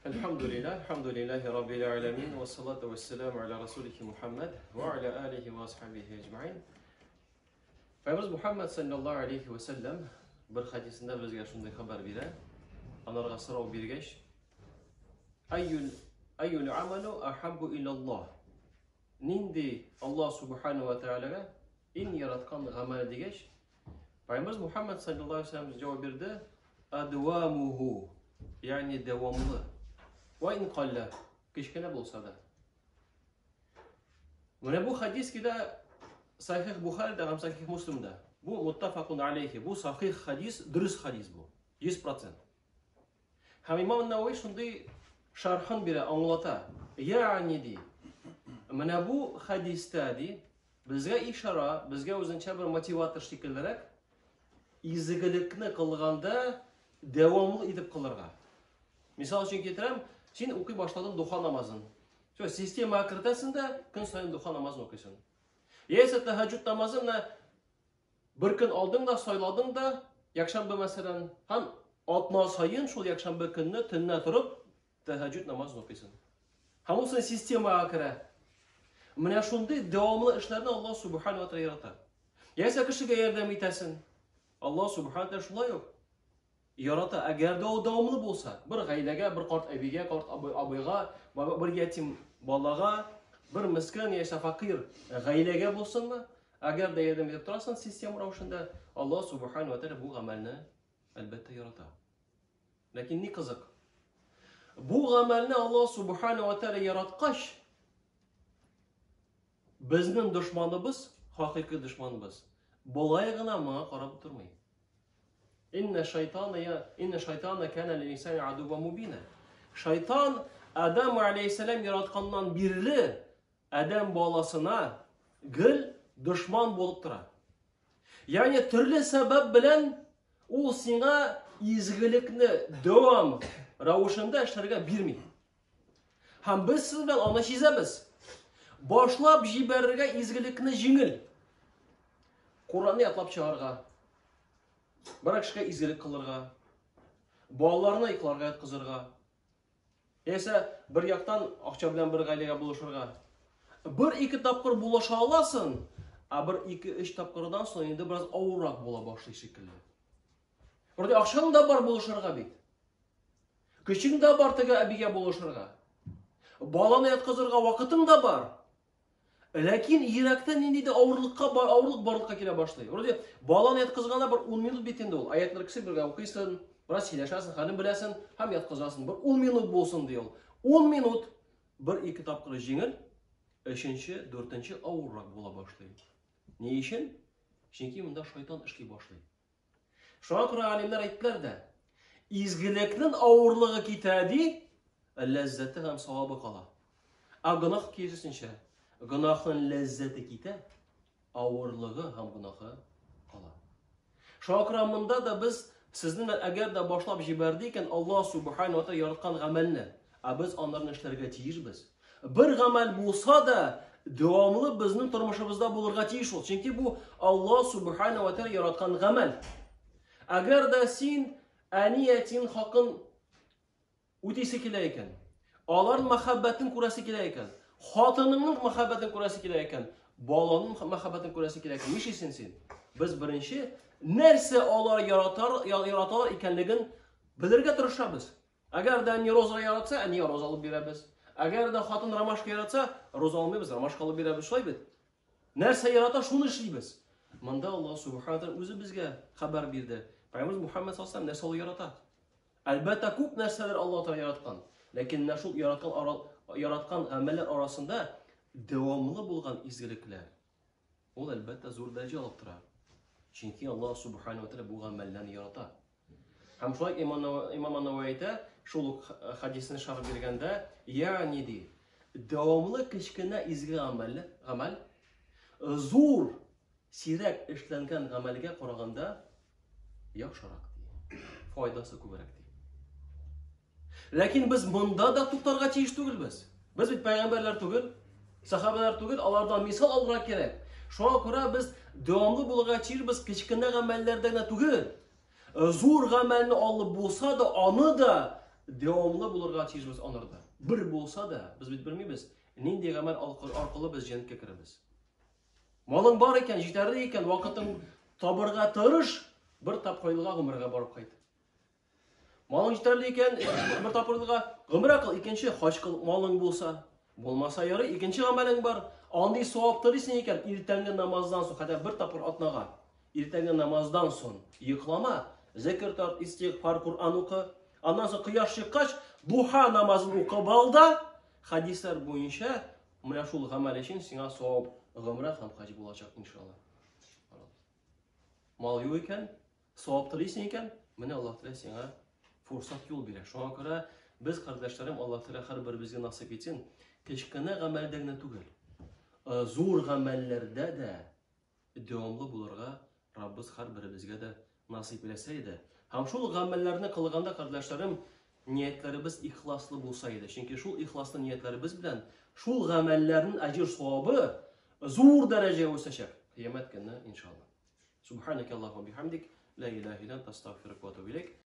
Әлхәмдүлилләһ, әлхәмдүлилләһи раббил аләмин, вассалату вассаламу аля расулихи Мухаммад ва аля алихи ва асхабихи әҗмәин. Пәйгамбәребез Мухаммад саллаллаһу алейхи ва сәлләм бер хадисендә безгә шундый хәбәр бирә. Анарга сорау биргәч, Әйюл әйюл амалу ахаббу илаллаһ. Нинди Аллаһ субхану ва тааляга иң яраткан гамәл дигәч, Пәйгамбәребез Мухаммад саллаллаһу алейһи ва сәлләм җавап бирде, Адвамуху, ягъни дәвамлы. Ва ин калла, кечкенә булса да. Менә бу хадис килә Сахих Бухарида һәм Сахих Муслимда. Бу муттафакун алейхи, бу сахих хадис, дөрес хадис бу. 100%. Һәм имам Науи шундый шархын бирә, аңлата. Ягъни ди, менә бу хадистә ди, безгә ишара, безгә үзенчә бер мотиватор шикеллерәк, изгелекне кылганда дәвамлы итеп кылырга. Мисал өчен китерәм, син укый башладың духа намазын. Все, системага кертәсең дә, көн саен духа намазын укыйсың. Яисә тәһәҗҗүд намазын менә бер көн алдың да, сайладың да, якшәмбе мәсәлән, һәм атна саен шул якшәмбе көнне төннә торып тәһәҗҗүд намазын укыйсың. Һәм ул синең системага керә. Менә шундый дәвамлы эшләрне Аллаһ субхану ва тааля ярата. Яисә кешегә ярдәм итәсең. Аллаһ субхану тааля шулай ук ярата. Әгәр дә ул дәвамлы булса, бер гаиләгә, бер карт әбигә, карт абый, абыйга, бер ятим балага, бер мескен яисә факир гаиләгә булсынмы, әгәр дә ярдәм итеп торасың система рәвешендә, Аллаһ субхану ва тааля бу гамәлне әлбәттә ярата. Ләкин ни кызык? Бу гамәлне Аллаһ субхану ва тааля яраткач, Безнең дошманыбыз, хакыйкый дошманыбыз, болай гына моңа карап тормый. Инна шайтана я, инна шайтана кана лил инсани адува мубина. Шайтан Адам алейхиссалам яратканнан бирле Адәм баласына гел дошман булып тора. Ягъни төрле сәбәп белән ул сиңа изгелекне дәвам рәвешендә эшләргә бирми. Һәм без сез белән аны сизәбез. Башлап җибәрергә изгелекне җиңел. Куранны ятлап чыгарга, бер кешегә изгелек кылырга, балаларны йокларга яткызырга, яисә бер яктан акча белән бер гаиләгә булышырга. Бер-ике тапкыр булыша аласың, ә бер ике-өч тапкырдан соң инде бераз авыррак була башлый шикелле. Вроде акчаң да бар булышырга бит. Көчең дә бар теге әбигә булышырга. Баланы яткызырга вакытың да бар. Ләкин йөрәктә нинди дә авырлыкка бар, авырлык барлыкка килә башлый. Вроде баланы яткызганда бер 10 минут бит инде ул. Аятьләр кеше бергә укыйсың, бераз сөйләшәсең, хәлен беләсең һәм яткызасың. Бер 10 минут булсын ди ул. 10 минут бер ике тапкыр җиңел, өченче, дүртенче авыррак була башлый. Ни өчен? Чөнки монда шайтан эшли башлый. Шуңа күрә галимнәр әйттеләр дә, изгелекнең авырлыгы китә ди, ләззәте һәм савабы кала. Ә гөнаһ киресенчә, гөнаһның ләззәте китә, авырлыгы һәм гөнаһы кала. Шуңа күрә монда да без сезнең әгәр дә башлап җибәрде икән Аллаһ субхану ва тааля яраткан гамәлне, ә без аннарын эшләргә тиешбез. Бер гамәл булса да, дәвамлы безнең тормышыбызда булырга тиеш ул. Чөнки бу Аллаһ субхана ва тааля яраткан гамәл. Әгәр дә син әни әтиң хакын үтисе килә икән, аларның мәхәббәтен күрәсе килә икән, хатыныңның мәхәббәтен күрәсе килә икән, баланың мәхәббәтен күрәсе килә икән, нишлисең син? Без беренче нәрсә алар яратар, яраталар икәнлеген белергә тырышабыз. Әгәр дә әни роза яратса, әнигә роза алып бирәбез. Әгәр дә хатын ромашка яратса, роза алмыйбыз, ромашка алып бирәбез. Шулай бит? Нәрсә ярата, шуны эшлибез. Монда Аллаһ субхана тәгалә үзе безгә хәбәр бирде. Пәйгамбәребез Мухаммад саллаллаһу алейһи нәрсә ул ярата? Әлбәттә, күп нәрсәләр Аллаһ Тәгалә яраткан. Ләкин менә шул яраткан ара, яраткан гамәлләр арасында дәвамлы булган изгелекләр ул әлбәттә зур дәрәҗә алып тора. Чөнки Аллаһ субхана ва тәгалә бу гамәлләрне ярата. Һәм шулай имам Аннавай әйтә, шул ук хадисне шарх биргәндә, ягъни ди, дәвамлы кечкенә изге гамәл, гамәл зур сирәк эшләнгән гамәлгә караганда яхшырак ди. Файдасы күбрәк ди. Ләкин без монда да туктарга тиеш түгелбез. Без бит пәйгамбәрләр түгел, сахабалар түгел, алардан мисал алырга кирәк. Шуңа күрә без дәвамлы булырга тиешбез, кечкенә гамәлләрдә генә түгел. Зур гамәлне алып булса да, аны да дәвамлы булырга тиешбез анарда. Бер булса да, без бит белмибез, нинди гамәл аркылы без җәннәткә керәбез. Малың бар икән, җитәрлек икән, вакытың табырга тырыш, бер тапкыр елга гомергә барып кайт. Малың җитәрлек икән, бер тапкыр елга гомрә кыл, икенче хаҗ кыл, малың булса. Булмаса ярый, икенче гамәлең бар. Андый савап телисең икән, иртәнге намаздан соң, хәтта бер тапкыр атнага. Иртәнге намаздан соң йоклама, зикр тарт, истигъфар, Коръән укы. Аннан соң кояш чыккач, духа намазын укып ал да, хәдисләр буенча менә шул гамәл өчен сиңа савап гомрә һәм хаҗ булачак, иншалла. Мал юк икән, савап телисең икән, менә Аллаһ Тәгалә сиңа фурсат юл бирә. Шуңа күрә без, кардәшләрем, Аллаһ Тәгалә һәрберебезгә насыйп итсен, кечкенә гамәлдә генә түгел, зур гамәлләрдә дә дәвамлы булырга Раббыз һәрберебезгә дә насыйп иләсә иде. Һәм шул гамәлләрне кылганда, кардәшләрем, ниятләребез ихласлы булса иде. Чөнки шул ихласлы ниятләребез белән шул гамәлләрнең әҗер савабы зур дәрәҗәгә үсәчәк. Кыямәт көнне, иншалла. Субханaka Аллаху бихамдик, ла илаһа илля анта, астагфирука ва атубу илейк.